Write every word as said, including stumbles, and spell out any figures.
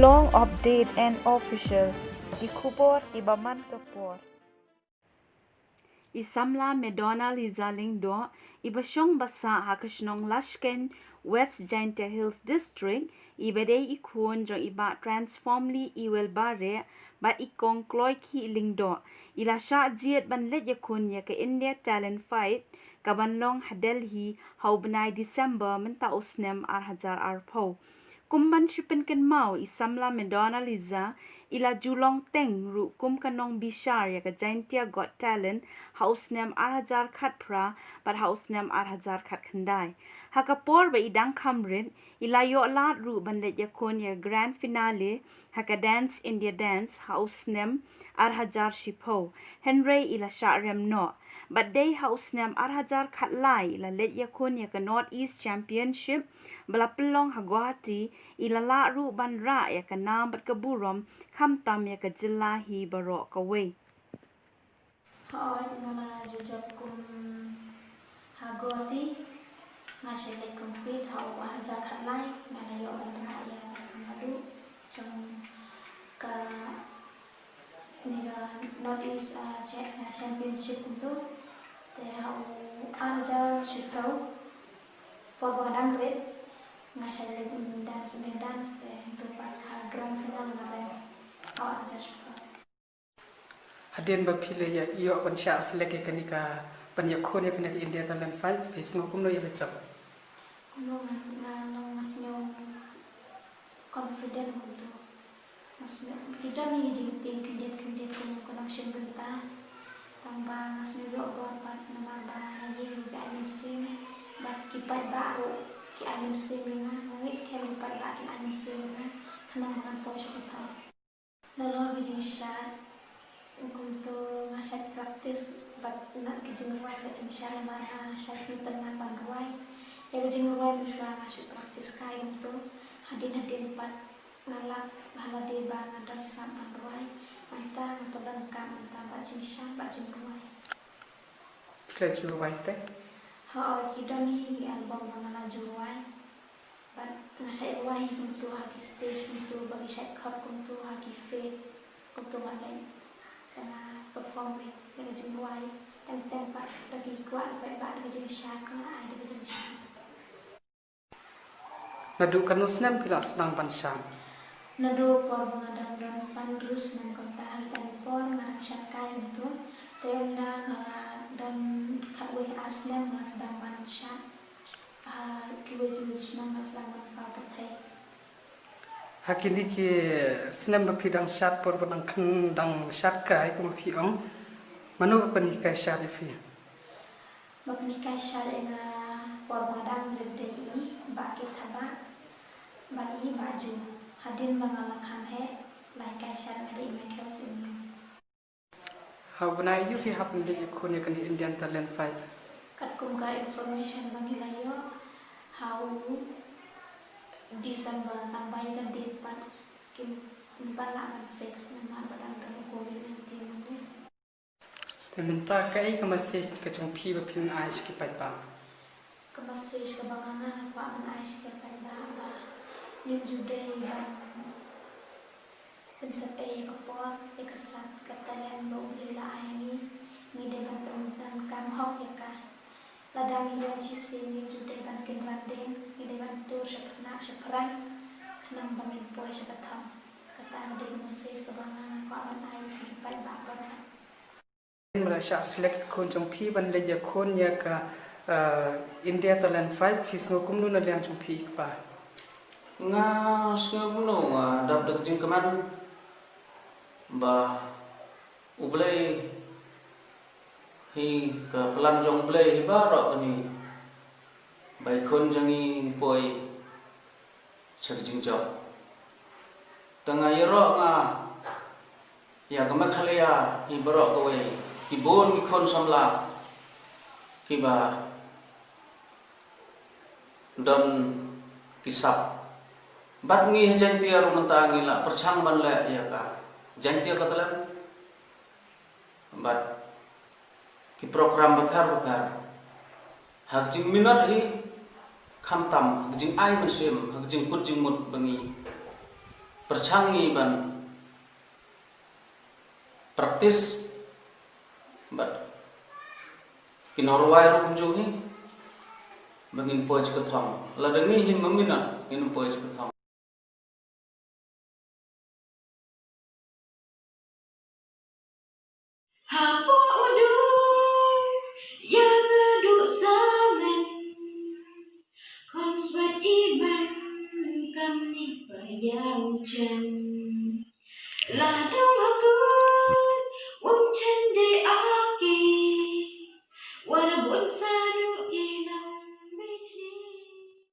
Long update and official. Ki khubor kiba man ka por. I samla Madonna Liza Lyngdoh, iba shong basa ha ka shnong Lashkeiñ, West Jaintia Hills District, iba dei i khun jong i Bah Transformly Iwelbareh bad i Kong Kloikhih Lyngdoh, i la shah jied ban leit ïakhun ïa ka India Talent Fight, kaban long ha Delhi ha u bnai December mynta u snem ar hajar arphew. Kum ban shu pynkynmaw, i samla Madonna Liza i la ju long teng ruh kum ka nongbishar ïa ka Jaintia Got Talent ha u snem ar hajar khatphra bad ha u snem ar hajar khatkhyndai. Ha ka por ba i dang kham rit, i la ïoh lad ruh ban leit ïakhun ïa ka grand finale ha ka Dance India Dance ha u snem ar hajar shiphew, hynrei i la shah rem noh. Bad dei ha u snem ar hajar khatlai i la leit ïakhun ïa ka North East Championship ba la pynlong ha Guwahati, i la lah ruh ban rah ïa ka nam bad ka burom khamtam ïa ka jylla hi baroh kawei. Hooid, nga la ju jop kum ha Guwahati, nga shah leit compete ha u ar hajar khatlai, nga la ïoh ban rah ïa ka nam naduh jong ka, kane ka North East, ah, cha-, ah, Championship kumto. Te ha u ar hajar shiphew, por ba nga dang rit, nga shah leit dance, Indian dance, te kumto pat ha grand final nga rem ha u ar hajar shiphew. Hadien ba phi la ïa, ïoh ban shah select ïa kane ka, ban ïakhun ïa kane ka India Talent Fight, phi sngew kumno ïa la jop? Kumno nga, nga, nga, nga sngew confident kumto. Nga sngew, ki don ïa ki jingtieng khyndiat khyndiat kum ka nongshim bynta. Tang ba nga sngew ïoh bor pat namar ba nga ïeng ïa ki ai mynsiem bad ki paidbah ruh ki ai mynsiem ïa nga. Nga ngeit skhem ki paidbah kin ai mynsiem ïa nga khnang ba ngan poi sha ka thaw. Nalor ki jingshad, kumto nga shait practice bad na ki jingrwai bad jingshad, namar nga shait sngewtynnat ban rwai. Ïa ki jingrwai mynshuwa nga shait practice kai kumto. Hadien hadien pat nga lap ha lade ba nga don sap ban rwai. Mynta nga pyndonkam mynta bad jingshad bad jingrwai. Phi la ju rwai te? Hooid, ki don hi ki album ba nga la ju rwai. Bad nga shait rwai hi kumto ha ki stage kumto, ba ki shait khot kumto ha ki fete kumto, nga leit, nga perform ïa ka jingrwai. Teng teng pat da ki kwah, da ki kwah da ka jingshad, nga ai da ka jingshad. Naduh katno snem phi la sdang ban shad? Naduh por ba nga dang don san hynriew snem, kumta ha kita ki por nga dang shad kai kumto. Te ynda nga la don khatwei ar snem nga la sdang ban shad. Ha kiwei kiwei ki snem nga la sdang ban paw pyrthei. Ha kine ki snem ba phi dang shad, por ba dang khyn dang shad kai kumba phi ong, mano ba pynhikai shad ïa phi? Ba pynhikai shad ïa nga por ba nga dang rit dei i Bah Kit Thabah bad i Bah Ju. Hadien ba nga la kham heh, la hikai shad ïa nga dei i Michael Symbion. Ha u bnai aïu phi hap ban leit ïakhun ïa kane Indian Talent Fight? Katkum ka information ba ngi la ïoh, ha u December, tang ba ïa ka date pat kim, kim pat lah ban fix namar ba dang don u covid nineteen mynta. Te mynta kaei ka message ka jong phi ba phin ai sha ki paidbah? Ka message kaba nga, nga kwah ban ai sha ki paidbah ba ngim ju dei ban pynsep ei ïa ka por, ïa ka sap, ka talent ba U Blei la ai ha ngi. Ngi dei ban pyndonkam hok ïa ka. Lada ngi ïoh shisien, ngim ju dei ban kynran dien, ngi dei ban tur shaphrang, shaphrang khnang ba ngin poi sha ka thaw. Kata ka dei ka message kaba nga, nga kwah ban ai ïa ki paidbah baroh. Ba la shah select i khun jong phi ban leit ïakhun ïa ka, eh, India Talent Fight, phi sngew kumno na liang jong phi i kpa? Nga sngew kumno, nga dap da ka jingkmen ba U Blei hi, ka plan jong U Blei hi baroh kane, ba i khun jong ngi poi sha ka jingjop. Te nga ïaroh nga ïa ka Meghalaya hi baroh kawei, ki bun ki khun samla kiba don ki sap. Bad ngi ha Jaintia ruh mynta ngi la pyrshang ban leh ïa ka Jaintia Got Talent bad ki program bapher bapher. Ha ka jingminot hi khamtam, ha ka jingai mynsiem, ha ka jingkut jingmut ba ngi pyrshang ngi ban practice bad ki nongrwai ruh kumjuh hi ba ngin poi sha ka thong. Lada ngi hi mynmiet ngin poi sha ka thong. Hapoh u dum ïa nga duh samen, khun swet i man kam ni ba ïa u jan.